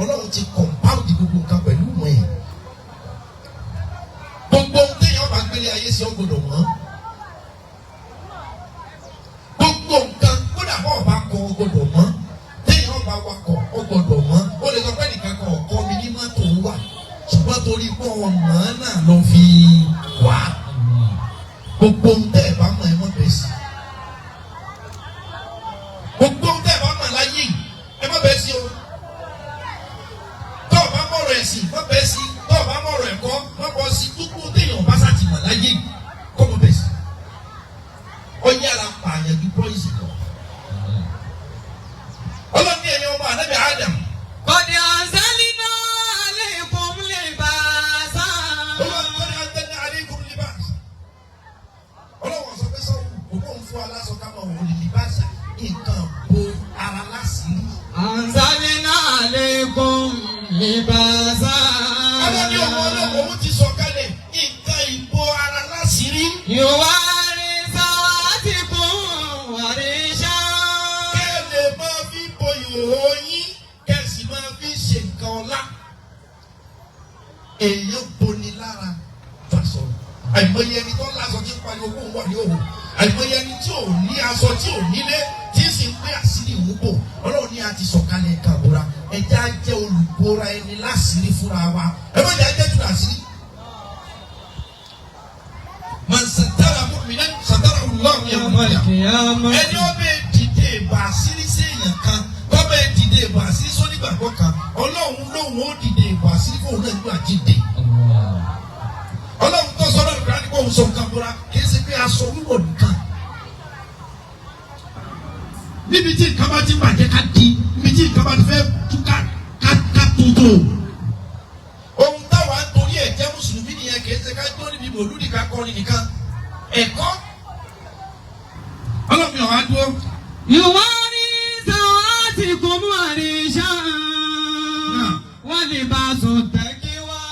Ọlọ́run ti compound gbogbo nǹkan pẹ̀lú ìmọ̀ ẹ̀. Gbogbo ohun téèyàn bá gbélé ayé sí, ó gbọ́dọ̀ mọ̀. Gbogbo nǹkan, kódà bọ́ ọba kọ, ó gbọ́dọ̀ mọ̀. Téèyàn bá wakọ̀, ó gbọ́dọ̀ mọ̀. Ó lè sọ pé nìkan kan ọ̀kọ́ mi ní mọ́tò ń wà, ṣùgbọ́n torí pé ọmọ náà ló fi wá. Gbogbo ohun tẹ́ ẹ̀ bá mọ̀, ẹ mọ̀ bẹ́ẹ̀ sí. Gbogbo ohun tẹ́ ẹ̀ bá mọ̀ láyé yìí, ẹ má bẹ́ẹ̀ sí o. Tọ́ ọ bá mọ̀rọ̀ ẹ̀sìn, má bẹ́ẹ̀ sí. Tọ́ ọ bá mọ̀rọ̀ ẹ̀kọ́, má bọ́ sí. Gbogbo téèyàn bá sá ti mọ̀ láyé yìí, kọ́ mọ̀ bẹ́ẹ̀ sí. Ó yára pààyàn ju poison lọ. Ọlọ́run ní ẹ̀yin ọmọ ànábì Adam. قد أنزلنا عليكم لباسا. Ọlọ́run قد أنزلنا عليكم لباسا. Ọlọ́run sọ pé sọ́wọ́ òun òun fún aláṣọ ká máa wọ̀ ní لباسا, nǹkan bo ara láṣìírí. أنزلنا عليكم لباسا. Ọlọ́run ní òun Ọlọ́run òun ti sọ kalẹ̀ nǹkan ìbo ara láṣìírí. يواري سوآتكم وريشا. Kẹ́ ẹ lè máa fi bo ìhòòhò yín, kẹ́ ẹ sì máa fi ṣe nǹkan ọlá. Èèyàn boni lára fàṣọ. Àìmọye ẹni tó ń láṣọ tí ń pariwo kó ń wà ní òwò. Àìmọye ẹni tí ò ní aṣọ, tí ò nílé, tí sì ń pé àṣírí ìwú bò. Ọlọ́run ní a ti sọ̀kalẹ̀ nǹkan àbúra. Ẹja jẹ́ olùbora ẹni láṣìírí fúnra wa. Ẹ má jẹ́ ajẹ́ jù láṣìírí. من ستر مؤمنا ستره الله يوم القيامة. Ẹni ó bẹ dìde ìbò àṣírí sí èèyàn kan, tó bẹ dìde ìbò àṣírí sónígbàgbọ́ kan, Ọlọ́run lóhùn ó dìde ìbò àṣírí fóun náà nígbà jíde. Ọlọ́run tó sọ lọ́dún kan ní kó òun sọ nǹkan bóra, kì í ṣe pé aṣọ wíwọ̀ nìkan. Níbi tí nǹkan bá ti bàjẹ́, ká di. Níbi tí nǹkan bá ti fẹ́ tú, ká tuntun. Ohun táwa ń torí ẹ̀ jẹ́ mùsùlùmí nìyẹn. Kì í ṣe ká tó níbi mòlúdì, ká kọrin nìkan. Ẹ̀kọ́ ọlọ́run ọ̀hún á dúró. يواري سوآتكم وريشا ولباس التقوى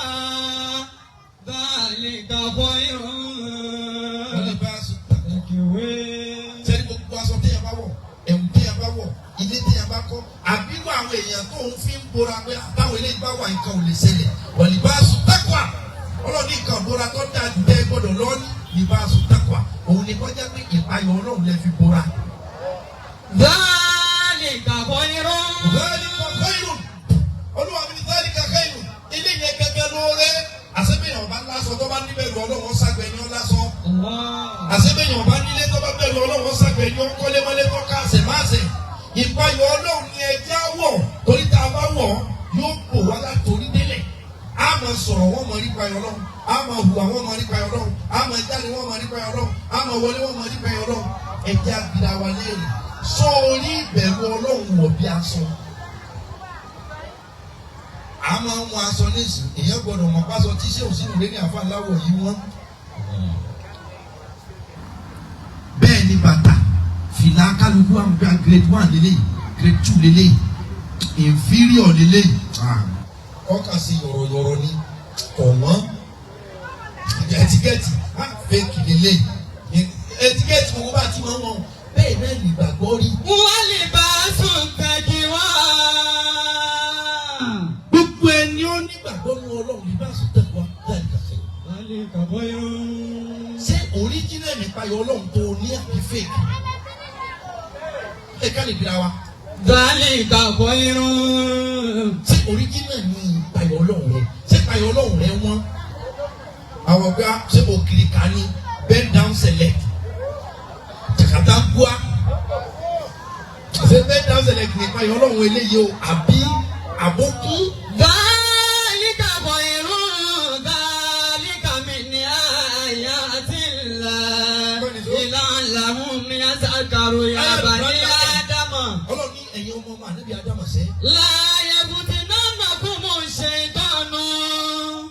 ذلك خير. ولباس التقوى. Sẹ́ni gbogbo aṣọ téèyàn bá wọ̀, ẹ̀wù téèyàn bá wọ̀, ilé téèyàn bá kọ́, àbíkú àwọn èèyàn tó ń fi ń bora pé àtàwọn eléyìí bá wà, nǹkan ò lè ṣẹlẹ̀. ولباس التقوى. Ọlọ́run ní nǹkan bora tó dáa jù tẹ́ gbọ́dọ̀ lọ́ọ́ ní لباس التقوى. Òun ni kọjá pé ìpayọ̀ Ọlọ́run lẹ fi bora. ذلك خير. ذلك خير. Olúwa mi ní ذلك خير. Ilé yẹn gẹ́gẹ́ lóore. Àṣebéyàn bá lásọ, tó bá níbẹ̀rù Ọlọ́run, ságbẹ̀ ní ọ́ lásọ. الله. Àṣebéyàn bá nílé, tó bá bẹ̀rù Ọlọ́run, ságbẹ̀ ní ọ́ kọ́lémọ́lé tó ká àṣẹ má ṣe. Ìpayọ̀ Ọlọ́run ni ẹjẹ́ á wọ̀, torí tá a bá wọ̀, yóò bò wá látòrí délẹ̀. Á máa sọ̀rọ̀, wọ́n máa rí payọ̀ Ọlọ́run. Á máa hùwà, wọ́n máa rí payọ̀ Ọlọ́run. Á máa jáde, wọ́n máa rí payọ̀ Ọlọ́run. Á máa wọlé, wọ́n máa rí payọ̀ Ọlọ́run. Ẹjẹ́ àgbìlà wa léèrè sórí ìbẹ̀rù Ọlọ́run wọ̀ bí aṣọ. A máa ń wọ aṣọ nísìn, èèyàn gbọ́dọ̀ mọ̀ pásọ tí ṣé òsínú rẹ ní àfa láwọ̀ yìí wọ́n. Bẹ́ẹ̀ ni bàtà, fìlà, kálukú àwọn gba grade one lélẹ́yìí, grade two lélẹ́yìí, inferior lélẹ́yìí. Ọkà sí yọ̀rọ̀yọ̀rọ̀ ni ọ̀wọ́n. Etiquette fake lélẹ́yìí, etiquette gbogbo bá ti máa ń wọ̀n. Bẹ́ẹ̀ náà nígbàgbọ́ rí. ولباس التقوى. Gbogbo ẹni ó nígbàgbọ́ nínú Ọlọ́run, لباس التقوى ذلك خير. ذلك خير. Ṣé original nípa yọ Ọlọ́run tó ní àbí fake? Ẹ ká lè bira wa. ذلك خير. Ṣé original ní ìpayọ̀ Ọlọ́run rẹ? Ṣé ìpayọ̀ Ọlọ́run rẹ wọ́n? Àwọn ọ̀gá, ṣé òkìrì ká ní bend down select jàkàtà bua? Ṣé bend down select ní ìpayọ̀ Ọlọ́run eléyìí o, àbí àbókú? ذلك خير. ذلك من آيات الله لعلهم يذكرون. يا بني آدم. Ọlọ́run ní ẹ̀yin ọmọ ọmọ ànábì Ádámà sẹ́. لا يفتننكم الشيطان.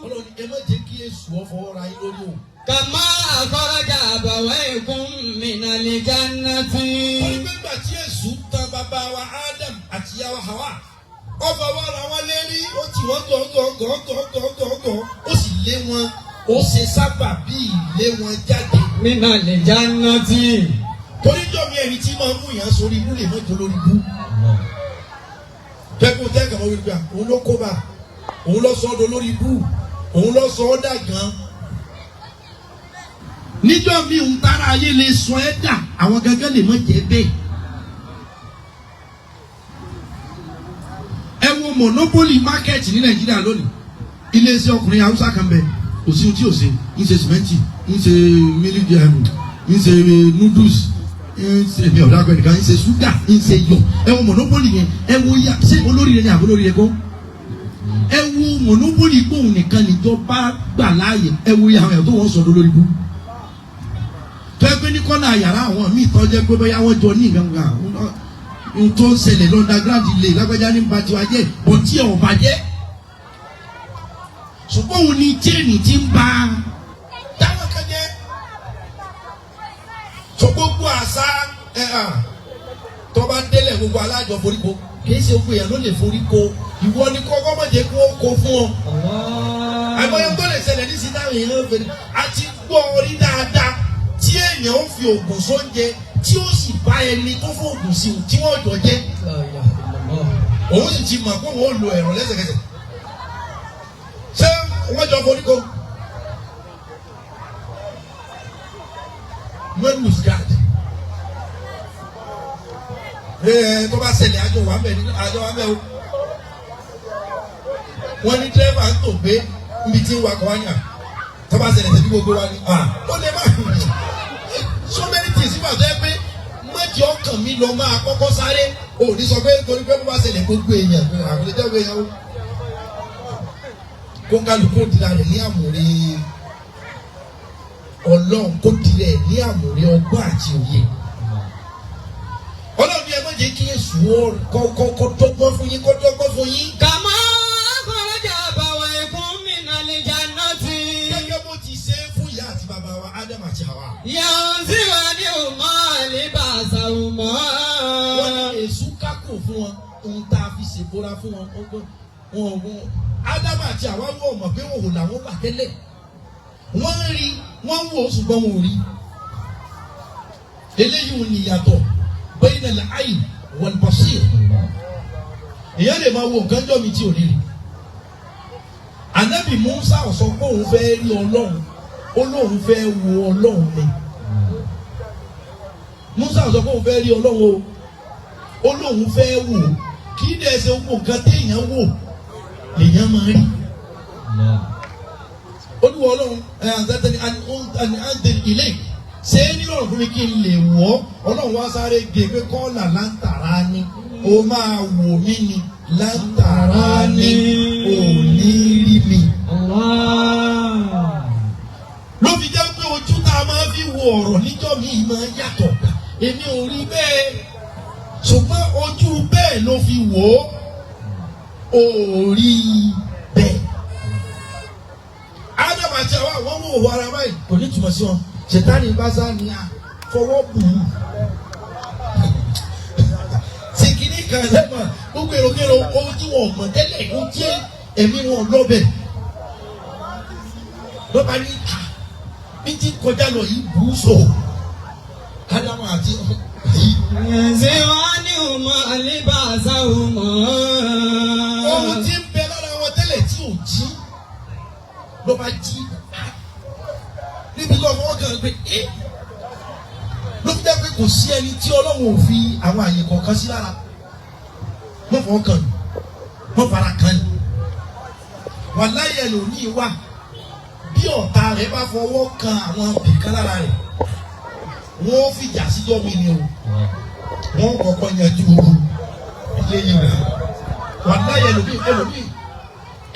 Ọlọ́run ní ẹ má jẹ́ kí èṣù ọ fọwọ́ ra yín lórí o. كما أخرج أبويكم من الجنة. Torí pé nígbà tí èṣù tan bàbá wa Adam àti ìyá wa Hawa, ó fọwọ́ ra wọn lérí, ó tì wọ́n gọ̀ọ́gọ̀ọ́gọ̀ọ́gọ̀ọ́gọ̀, ó sì lé wọn, ó ṣe sábà bí ìlé wọn jáde. من الجنة. Torí jọ́ mi, ẹni tí máa ń mú yàn sórí ibú lè mọ́jọ lórí ibú. Tẹ́kùn tẹ́kàn wọ́n wípé òun ló kó bá, òun ló sọ ọ́ dolórí ibú, òun ló sọ ọ́ dà gan. Níjọ́ mi ń tara ayé lè sọ ẹ́ dà, àwọn gángan lè má jẹ́ bẹ́ẹ̀. Ẹ wo monopoly market ní Nàìjíríà lónìí. Iléeṣẹ́ ọkùnrin Haúsá kan bẹ, kò sí ohun tí ò ṣe, ń ṣe sìmẹ́ǹtì, ń ṣe mílíkì, ń ṣe noodles, ń ṣe mi ọ̀dà akọ ẹnìkan, ń ṣe ṣúgà, ń ṣe iyọ̀. Ẹ wo monopoly yẹn, ẹ wo ya ṣé olórí rẹ ni àbí olórí rẹ kọ́? Ẹ wo monopoly gbóhùn nìkan níjọba gbà láàyè, ẹ wo ya àwọn èèyàn tó wọ́n sọ lórí ibú. Tó ẹ pé ní kọ́nà yàrá àwọn míì tó jẹ́ pé bóyá wọ́n jọ ní nǹkan kan ohun tó ń ṣẹlẹ̀ l'underground lè lágbájá ní ba tiwa jẹ́ bọ̀ tí ẹ̀ ò bàjẹ́. Ṣùgbọ́n òun ni chain ti ń ba táwọn kan jẹ́. So gbogbo àṣà ẹ̀ hàn tó bá délẹ̀ gbogbo alájọ foríko, kìí ṣe gbogbo èèyàn ló lè foríko. Ìwọ ni kọ́kọ́ má jẹ́ kí wọ́n kó fún ọ. Àìmọye tó lè ṣẹlẹ̀ ní sí táwọn èèyàn ń fèrè àti gbọ́ orí dáadáa tí èèyàn ó fi oògùn sóúnjẹ tí ó sì bá ẹni tó fún oògùn sí i tí wọ́n jọ jẹ́. Òun sì ti mọ̀ pé òun ó lo ẹ̀rọ lẹ́sẹ̀kẹsẹ̀. Ṣé wọ́n jọ foríko? When was God? Ẹ tó bá ṣẹlẹ̀ àjọ wà mẹ́ àjọ wà mẹ́ o. Wọ́n ní dírẹ́fà ń tò gbé níbi tí ń wakọ̀ wá ní à. Tó bá ṣẹlẹ̀ tẹ̀lé gbogbo wa ní à. Ó lè má so many things nígbà tó yẹ pé mọ̀jì ọkàn mi lọ máa kọ́kọ́ sáré. O ò ní sọ pé torí pé bó bá ṣẹlẹ̀ gbogbo èèyàn àkọlé jẹ́ gbogbo èèyàn o. Kó kálukú dira rẹ̀ ní àmúre Ọlọ́run, kó dira ẹ̀ ní àmúre ọgbọ́n àti òye. Ọlọ́run ní ẹ má jẹ́ kí èṣù kọ́ dọ́gbọ́n fún yín, kọ́ dọ́gbọ́n fún yín. كما أخرج أبويكم من الجنة. Gẹ́gẹ́ bó ti ṣe é fún ìyá àti bàbá wa Ádámù àti Háwà. ينزع عنهما لباسهما. Wọ́n ní èṣù kákò fún wọn, ohun tá a fi ṣèbora fún wọn, ọgbọ́n wọn wọn. Ádámù àti Háwà wọ̀ mọ̀ pé òhò làwọn wà tẹ́lẹ̀. Wọ́n ń rí, wọ́n ń wò ó ṣùgbọ́n wọn ò rí. Eléyìí ò ní ìyàtọ̀ bayna al-ayn wal-basir. Èèyàn lè máa wo nǹkan jọ́ mi tí ò ní rí. Ànábì Musa sọ pé òun fẹ́ rí Ọlọ́run, ó lóun fẹ́ wo Ọlọ́run ni. Musa sọ pé òun fẹ́ rí Ọlọ́run o, ó lóun fẹ́ wò. Kí dẹ̀ ṣe gbogbo nǹkan téèyàn wò lèèyàn máa rí. Olúwa Ọlọ́run ẹ̀ àǹtẹ̀tẹ̀ àni àǹtẹ̀ ilé ṣé é nírọ̀rùn fún mi kí n lè wọ̀ ọ́. Ọlọ́run wá sáré gé pé kọ́ọ̀là láǹtàrá ni o máa wò mí ni láǹtàrá ni ò ní rí mi. Ló fi jẹ́ pé ojú tá a máa fi wo ọ̀rọ̀ níjọ́ mi máa yàtọ̀. Èmi ò rí bẹ́ẹ̀, ṣùgbọ́n ojú bẹ́ẹ̀ ló fi wò ó, ò rí bẹ́ẹ̀. Ádámù àti Háwà wọ́n wò wọ ara báyìí kò ní túmọ̀ sí wọn. Ṣètánì bá sá ni à fọwọ́ bù ú. Ṣé kìíní kan lẹ́mọ̀ gbogbo èròkèrò ohun tí wọn ò mọ̀ tẹ́lẹ̀ ó jẹ́ ẹ̀mí wọn lọ́bẹ̀. Lọ́ba ní à bí ti kọjá lọ yìí bù ú sọ. Ádámù àti yìí. ينزع عنهما لباسهما. Ohun tí ń bẹ lára wọn tẹ́lẹ̀ tí ò jí ló bá jí níbi tó fọwọ́ kàn pé ẹ́ ló fi jẹ́ pé kò sí ẹni tí Ọlọ́run ò fi àwọn àyè kọ̀ọ̀kan sí lára. Wọ́n fọwọ́ kàn ní, wọ́n fara kàn ní. Wàláyé ẹlòmíì wà, bí ọ̀tá rẹ̀ bá fọwọ́ kan àwọn ibìkan lára rẹ̀, wọ́n fìjà síjọ́ mi ni o, wọ́n kọ́kọ́ yanjú eléyìí rẹ̀. Wàláyé ẹlòmíì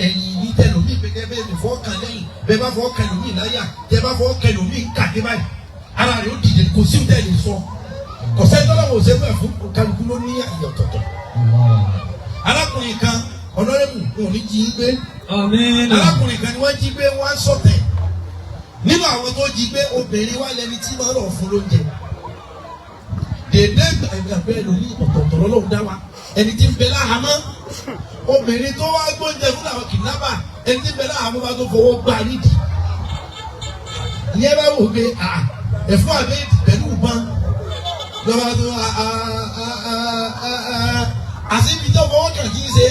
ẹ̀yìn ní tẹlòmíì pé kẹ́ bẹ́ẹ̀ lè fọwọ́ kan lẹ́yìn, bẹ́ẹ̀ bá fọwọ́ kan ẹlòmíì láyà, tẹ́ bá fọwọ́ kan ẹlòmíì kàdé báyìí, ara rẹ̀ ó dìde, kò sí tẹ́ lè sọ. Kò sẹ́ni tọ́lá wò ṣe fún kálukú ló ní àyè ọ̀tọ̀ọ̀tọ̀. Arákùnrin kan, ọ̀nàrẹ́bù wọn ò ní jí gbé. Àmín. Arákùnrin kan ni wọ́n jí gbé, wọ́n á sọ̀tẹ̀. Nínú àwọn tó jí gbé, obìnrin wá lẹni tí máa lọ fún lóúnjẹ. Dèdè ẹgbẹ́ ẹlòmíì ọ̀tọ̀ọ̀tọ̀ lọ́lọ́run dá wa. Ẹni tí ń bẹ láhàámọ́, obìnrin tó wá gbóúnjẹ fún àwọn kìnnápà, ẹni tí ń bẹ láhàámọ́ bá tó fọwọ́ gbá nídìí. Ìyẹn bá wò pé ẹ̀fọ́ àbẹ́ pẹ̀lú ìbọn lọ́ba tó Àṣebi tó fọwọ́ kàn kì í ṣe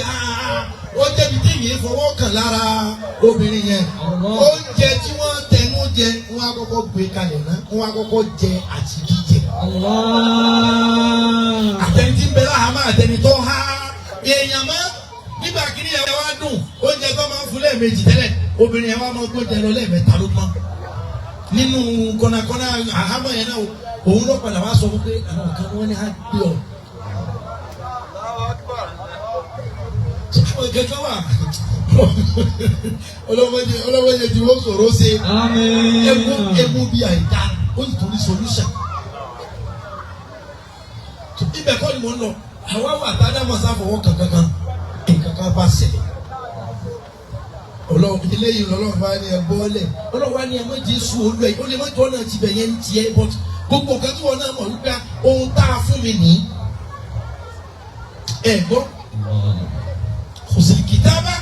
ó jẹ́bi téèyàn fọwọ́ kàn lára obìnrin yẹn. Oúnjẹ tí wọ́n tẹnu jẹ, wọ́n á kọ́kọ́ gbé kalẹ̀ náà, wọ́n á kọ́kọ́ jẹ àti jíjẹ. Allah. Àtẹni tí ń bẹ láhàámọ́ àtẹni tó há èèyàn mọ́ nígbà kí yẹn wá dùn, oúnjẹ tó máa ń fún lẹ́ẹ̀mejì tẹ́lẹ̀, obìnrin yẹn wá máa gbóúnjẹ lọ lẹ́ẹ̀mẹ́ta ló mọ́ nínú kọ́nàkọ́nà àhámọ́ yẹn náà. Òun ló padà wá sọ fún pé àwọn kan wọ́n ní á gbé ọ. Àwọn kẹ̀kẹ́ wà ọlọ́mọdé ọlọ́mọdé tí wọ́n sọ̀rọ̀ ṣe. Àmín. Ewu ewu bí àìdá ó sì torí solution. Ibẹ̀ kọ́ ni mò ń lọ. Àwa wà tá a dá mọ̀ sáfọwọ́ kankankan, nǹkan kan bá ṣẹlẹ̀. Ọlọ́run eléyìí lọ́lọ́run bá ní ẹ bọ́ọ̀lẹ̀, Ọlọ́run wá ní ẹ má Jésù olú ẹ, ó lè má jọ́ náà tibẹ̀ yẹn ń tiẹ̀, but gbogbo nǹkan tí wọn náà mọ̀ wípé ohun tá a fún mi nìyí. Ẹ gbọ́, kò sì kìtàbà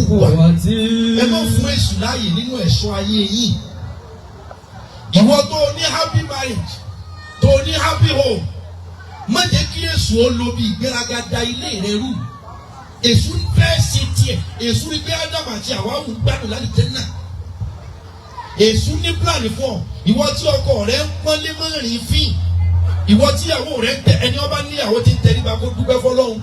kú wa, ẹ má fún èṣù láàyè nínú ẹ̀ṣọ́ ayé yìí. Ìwọ tó o ní happy marriage, tó o ní happy home, má jẹ́ kí èṣù ó lo bí ìgbéraga da ilé rẹ rú. Èṣù ń fẹ́ ṣe tiẹ̀. Èṣù rí pé Ádámù àti Àwáwù ń gbádùn láti jẹ́ náà. Èṣù ní plan fún ọ. Ìwọ tí ọkọ rẹ ń pọ́nlé mọ́rin fín, ìwọ tí ìyàwó rẹ ń tẹ, ẹni ọba níyàwó ti ń tẹríba kó dúpẹ́ fọlọ́hún.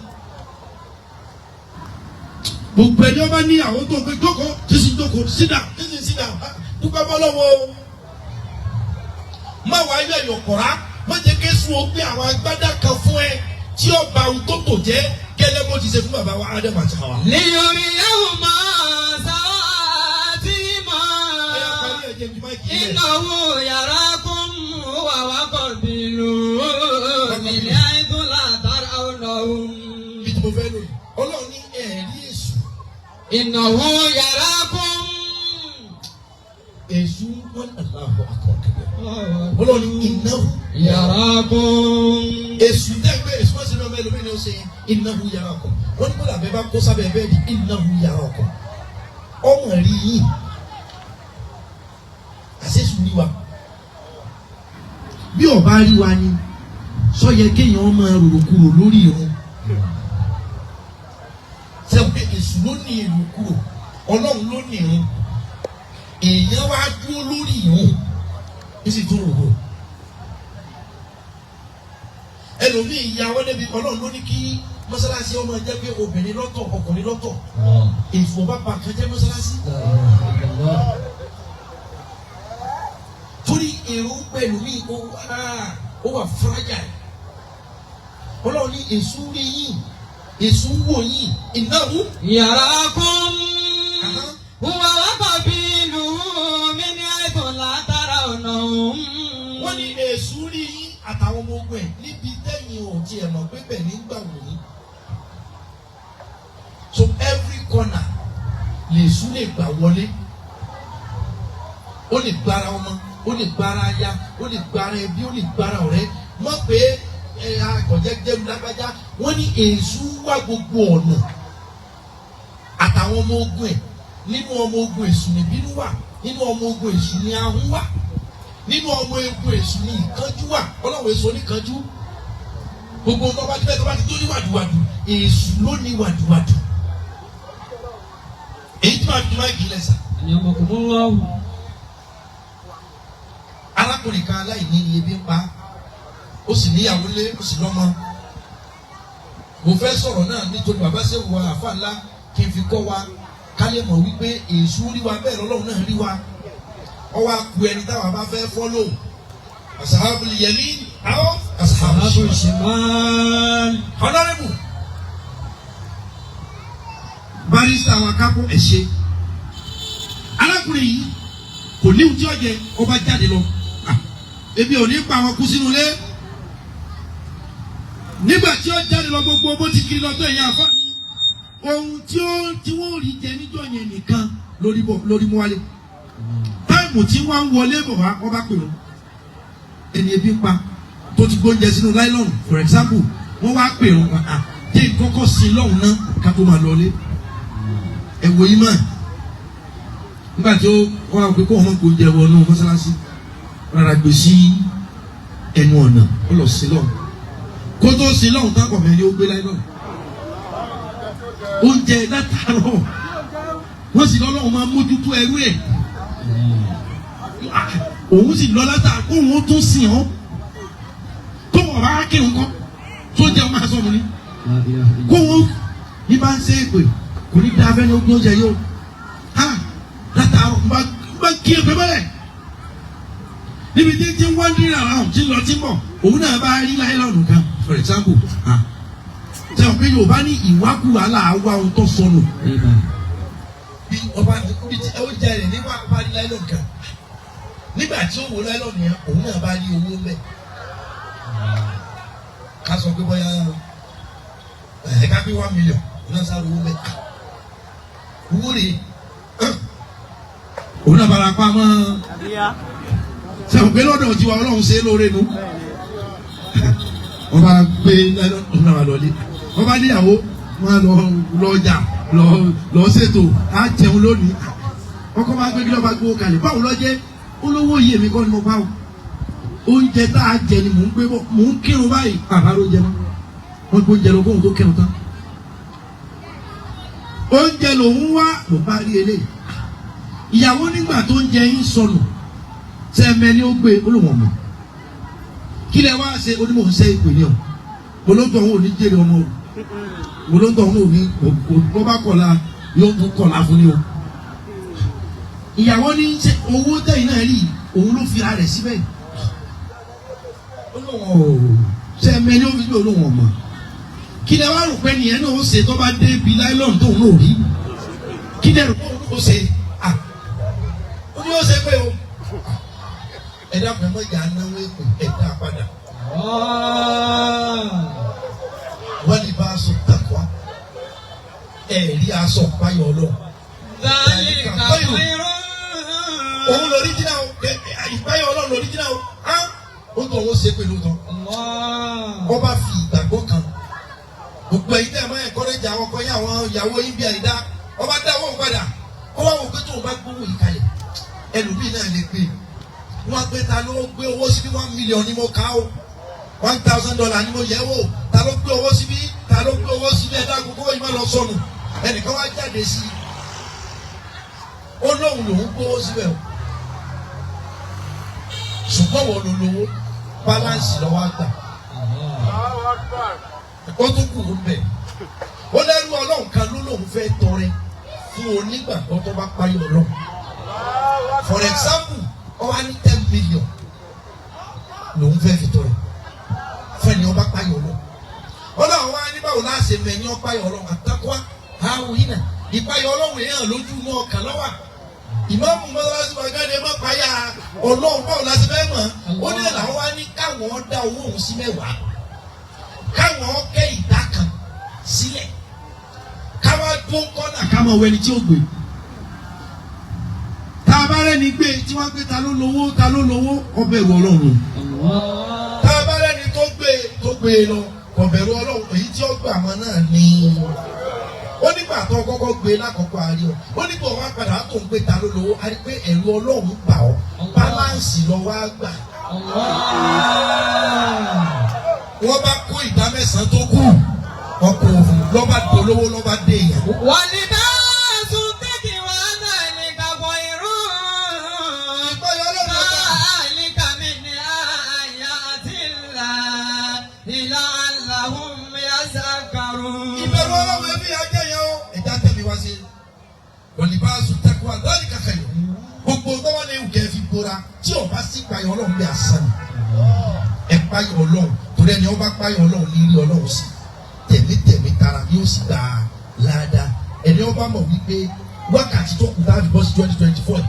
Gbogbo ẹni ọba níyàwó tó gbé jókòó sísì, jókòó sídà sísì sídà, dúpẹ́ fọlọ́hún o. Má wàá yọ ẹ̀yọ̀ kọ̀rá, má jẹ́ kéṣù ó gbé àwọn agbádá kan fún ẹ tí ó ba ohun tó tò jẹ́ gẹ́lẹ́ bó ti ṣe fún bàbá wa Ádámù àti Háwà. ليريهما سوآتهما. Ẹ parí ẹ̀ jẹ́ ju máìkì yẹn. إنه يراكم هو وقبيله من حيث لا ترونهم. Bí tí mo fẹ́ lò yìí, Ọlọ́run ní ẹ̀rí èṣù. إنه يراكم. Èṣù wọn, Allahu akbar. Ọlọ́run ní إنه يراكم. Èṣù dẹ́gbẹ́ èṣù wọ́n sì ní ọmọ ẹlòmíì ní ó ṣe yẹn. إنه يراكم. Wọ́n ní kó làbẹ́ bá kó sábẹ́ bẹ́ẹ̀ di إنه يراكم. Ọmọ rí yìí, àṣeṣù rí wa. Bí ọba rí wa ni sọ yẹ kéèyàn máa rorò kúrò lórí irun sẹ́wọ́n pé èṣù ló ní èrò kúrò, Ọlọ́run ló ní irun. Èèyàn wá dúró lórí irun ní sì tún rò kúrò. Ẹlòmíì ìyàwó débi Ọlọ́run ló ní kí mọ́sálásí ọmọ jẹ́ pé obìnrin lọ́tọ̀, ọkùnrin lọ́tọ̀. Èṣù ọba pa kan jẹ́ mọ́sálásí torí èrò pẹ̀lú mi ó wà fragile. Ọlọ́run ní èṣù rí yín, èṣù ń wò yín ìnáwó. يراكم هو وقبيله من حيث لا ترونهم. Wọ́n ní èṣù rí yín àtàwọn ọmọ ogun ẹ̀ níbi tẹ́yìn ò tiẹ̀ mọ̀ pé bẹ̀ nígbà wòye. So every corner lèṣù lè gbà wọlé. Ó lè gbára ọmọ, ó lè gbára aya, ó lè gbára ẹbí, ó lè gbára ọ̀rẹ́. Mọ̀ pé ẹ akọ̀jẹ́jẹ́lu lágbájá. Wọ́n ní èṣù wá gbogbo ọ̀nà àtàwọn ọmọ ogun ẹ̀. Nínú ọmọ ogun èṣù ní bínú wà, nínú ọmọ ogun èṣù ní ahun wà, nínú ọmọ ogun èṣù ní ìkánjú wà. Ọlọ́run èṣù oníkanjú. Gbogbo nǹkan bá ti bẹ́ẹ̀ tó bá ti tó ní wàdùwàdù, èṣù ló ní wàdùwàdù. Èyí tí màá fi máa kì í lẹ́sà. أنعمكم الله. Arákùnrin kan, aláìní ni, ebi ń pa á. Ó sì níyàwó lé, ó sì lọ́mọ. Mo fẹ́ sọ̀rọ̀ náà nítorí bàbá sẹ́wọ̀ àfa ńlá kí n fi kọ́ wa ká lè mọ̀ wípé èṣù rí wa, bẹ́ẹ̀ lọ́lọ́run náà rí wa. Ọwọ́ akú ẹni táwa bá fẹ́ follow, أصحاب اليمين àwọn أصحاب أصحاب الشمال. الشمال. Honourable barrister àwọn akápò, ẹ̀ ṣe. Arákùnrin yìí kò ní ohun tí ó jẹ, ọba jáde lọ. Ah, ebi ò ní pa àwọn kú sínú ilé. Nígbà tí ó jáde lọ, gbogbo bó ti kiri lọ tó, ẹ̀yìn àfa mi, ohun tí ó tí wọ́n rí jẹ níjọ́ yẹn nìkan lórí bọ̀ lórí mú wálé. Time tí wọ́n ń wọlé bọ̀ wá, wọ́n bá pè wọ́n. Ẹni ebi ń pa tó ti gbóúnjẹ sínú nylon, for example, wọ́n wá pè wọ́n, à jẹ́ ìkọ́kọ́ sí lọ́hùn náà ká tó máa lọlé. Ẹ wò yín mọ́ nígbà tí ó wá pé kó wọn kó oúnjẹ wọnú mọ́sálásí, rárá, gbé sí ẹnu ọ̀nà, ó lọ sí lọ́hùn. Kó tó sí lọ́hùn tán, kọ̀mẹ́ ni ó gbé nylon. Oúnjẹ látàárọ̀ wọ́n sì lọ́lọ́run máa mójútó ẹrú ẹ̀. Òun sì lọ látàárọ̀ kóun ó tún sìn ọ́ tó wọ́n bá kírun kọ́ tó jẹun máa sọ̀rọ̀ ni kóun ní bá ń ṣe é pè kò ní dáa fẹ́ni ogún oúnjẹ yóò ha látàárọ̀ ń bá kí ẹ pé bẹ́ẹ̀ níbi tí tí ń wandering around tí ń lọ tí ń bọ̀ òun náà bá rí láìlọ́ọ̀nù kan, for example. Ah, sẹ́wọ̀n pé Yorùbá ní ìwákùwà là á wá ohun tó sọnù. Bí ọba bí tí ó jẹ rẹ̀ nígbà bá rí láìlọ́ọ̀nù kan, nígbà tí ó wò láìlọ́ọ̀nù yẹn, òun náà bá rí owó mẹ́. Ká sọ pé bóyá ẹ̀ ká pé 1 million, òun náà sáré owó mẹ́. Owó rèé, òun náà bára pa mọ́. Sẹ́wọ̀n pé lọ́dọ̀ tiwa Ọlọ́run ṣe é lóore nu. Wọ́n bá gbé òun náà wà lọ́lé, wọ́n bá níyàwó, wọ́n lọ lọ́jà lọ lọ ṣètò á jẹun lónìí. Ọkọ bá gbé kí lọ́ba gbówó kalẹ̀, báwo lọ jẹ́ olówó yìí? Èmi kọ́ ni mo bá o. Oúnjẹ tá a jẹ ni mò ń gbé bọ̀, mò ń kírun báyìí, bàbá ló jẹ mọ́. Wọ́n gbé oúnjẹ lọ kóhun tó kírun tán, oúnjẹ lòún wá ló bá rí eléyìí. Ìyàwó nígbà tó ń jẹ yín sọnù sẹ́ẹ̀mẹ́ ni ó gbé olóhùn ọmọ. Kí lẹ wá ṣe? Onímọ̀ ń ṣe ìpè ní ọ olóńtọ̀ òun ò ní jèrè ọmọ o. Olóńtọ̀ òun ò ní bọ́ bá kọ̀la yóò tún kọ̀la fún ni o. Ìyàwó ní ṣe owó tẹ̀yìn náà rí, òun ló fi ara rẹ̀ síbẹ̀. Olóhùn ò sẹ́ẹ̀mẹ́ ni ó fi gbé olóhùn ọmọ. Kí lẹ wá rò pé nìyẹn náà ó ṣe tó bá dé ibi láìlọ́ọ̀nù tóun náà rí? Kí lẹ rò pé òun ó ṣe? Ah, ó ní ó ṣe pé o. Ẹ dákun, ẹ mọ ìjà náwó èkó, ẹ dá padà. Wọ́n lè bá aṣọ tàkwa ẹ rí aṣọ páyọ̀ Ọlọ́run. ذلك خير. Òun lórí jìnnà o, ìpáyọ̀ Ọlọ́run lórí jìnnà o. Á ó tó òun ṣe pẹ̀lú tán. الله. Wọ́n bá fi ìgbàgbọ́ kan gbogbo ẹ̀yin tẹ́ ẹ máa encourage àwọn ọkọ yín, àwọn ìyàwó yín bí àyídá, wọ́n bá dá owó padà. Kó wá wò pé tóun bá gbówó yìí kalẹ̀, ẹlòmíì náà lè gbé. Wọ́n á gbé ta ló gbé owó síbí? 1 million ni mo ká o, $1,000 ni mo yẹ̀ wò. Ta ló gbé owó síbí? Ta ló gbé owó síbí? Ẹ̀dá gbogbo yìí má lọ sọnù. Ẹnìkan wá jáde sí i, ó lóun lòún gbówó síbẹ̀ o, ṣùgbọ́n wọ́n ló lówó, balance lọ́wọ́ àgbà. Ó tún kù ó bẹ̀. Ó lẹ́rú Ọlọ́run kan ló lóun fẹ́ tọrẹ fún onígbàgbọ́ tó bá parí Ọlọ́run. For example, ó wá ní 10 million lòun fẹ́ fi tọrẹ fún ẹni ọba parí Ọlọ́run. Ọlọ́run wá ní báwo láṣẹ mẹ́ni ọba yọ Ọlọ́run àtàkùn àwọn yìí náà. Ìpayọ Ọlọ́run èèyàn lójú inú ọkàn lọ́wọ́. Ìmáàmù mọ́sálásí wa jáde má payá Ọlọ́run, báwo la ṣe fẹ́ mọ̀? Ó ní làwọn wá ní káwọn dá owó òun sí 10, káwọn kẹ́ ìdá kan sílẹ̀, káwọn dún kọ́nà, káwọn wẹni tí ó gbé. Tá a bá rẹ́ni gbé tí wọ́n gbé, ta ló lówó? Ta ló lówó? Ọbẹ̀ ìwọ Ọlọ́run. Tá a bá rẹ́ni tó gbé, tó gbé lọ, ọbẹ̀rù Ọlọ́run. Èyí tí ó gbà wọn náà ní ó nígbà tó kọ́kọ́ gbé lákọ̀ọ́kọ́ àárí ọ. Ó nígbà wọn padà tó ń gbé, ta ló lówó? A rí pé ẹ̀rù Ọlọ́run gbà ọ́, balance lọ wá gbà. Wọ́n bá kó ìdá mẹ́sàn-án tó kù ọkọ̀ òfin, lọ́ba dolówó, lọ́ba dé èèyàn. ولباس التقوى ذلك خير. Ìpayọ̀ Ọlọ́run ọba. ذلك من آيات الله لعلهم يذكرون. Ìbẹ̀rù Ọlọ́run ẹbí ajẹ́ yẹn o. Ẹja tẹ̀lé wá sí ولباس التقوى ذلك خير. Gbogbo tọ́wọ́ lè wù kẹ́ fi bora, tí o bá sí payọ̀ Ọlọ́run bí asán ni. Ẹ payọ̀ Ọlọ́run, torí ẹni ọba payọ̀ Ọlọ́run ní rí Ọlọ́run sí tẹ̀mítẹ̀mí tara, yóò sì gbà á láadáa. Ẹni ọba mọ̀ wípé wákàtí tó kù tá a fi bọ́ sí 2024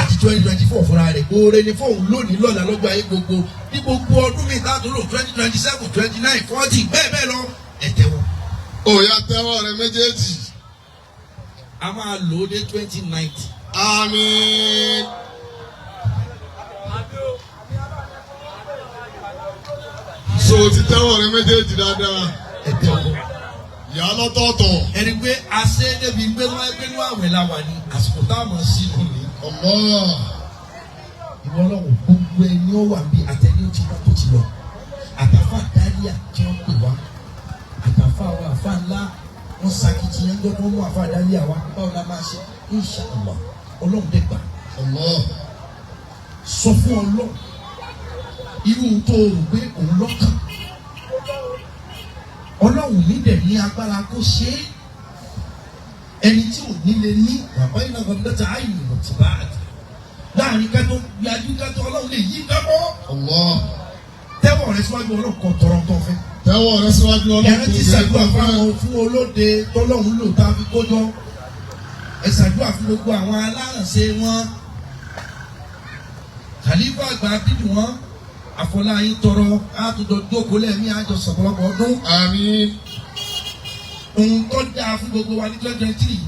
àti 2024 fúnra rẹ̀, oore ni fóun lónìí, lọ́la, lọ́jọ́ ayé gbogbo, ní gbogbo ọdún mi tá a tó lò, 2027, 29, 40, bẹ́ẹ̀ bẹ́ẹ̀ lọ, ẹ tẹ́wọ́. Ó yá, tẹ́wọ́ rẹ méjèèjì. A máa lò ó dé 2090. Àmín. So ti tẹ́wọ́ rẹ méjèèjì dáadáa. Ẹ tẹ́wọ́. Yà á lọ́tọ̀ọ̀tọ̀. Ẹni pé a ṣe é débi pé wọ́n gbé ní àwẹ̀ la wà ní àsìkò táwọn sínú ni. Allah. Ìwọ Ọlọ́run, gbogbo ẹni ó wà bí àtẹni ó ti wá tó ti lọ, àtàfà dáríà tí wọ́n pè wá, àtàfà wa àfà ńlá. Wọ́n sakitiyan gbọ́dọ̀ mú àfa àdáyé àwa. Báwo la máa ṣe? Inshallah, Ọlọ́run dẹ̀ gbà. Allah. Sọ fún Ọlọ́run irú tó o rò pé òun lọ́kàn. Ọlọ́run mi dẹ̀ ní agbára kó ṣe é. Ẹni tí ò ní lè ní bàbá iná gbọdọ̀ àyè lọ ti bá a jẹ. Láàrin kátó yájú kátó Ọlọ́run lè yí kábọ́. Allah. Tẹ́wọ̀ rẹ síwájú Ọlọ́run kan tọrọ tó fẹ́. Tẹ́wọ́ rẹ síwájú Ọlọ́run. Ẹran ti ṣàdúrà fáwọn fún olóde tọ́lọ́run lò tá a fi kójọ. Ẹ ṣàdúrà fún gbogbo àwọn alárànṣe wọn. Khalifa àgbà dídùn wọn. Àfọláyín tọrọ àtúndọ̀ jókòó lẹ́ẹ̀mí àjọ sọ̀pọ̀lọpọ̀ ọdún. Àmín. Ohun tó dáa fún gbogbo wa ní 2023.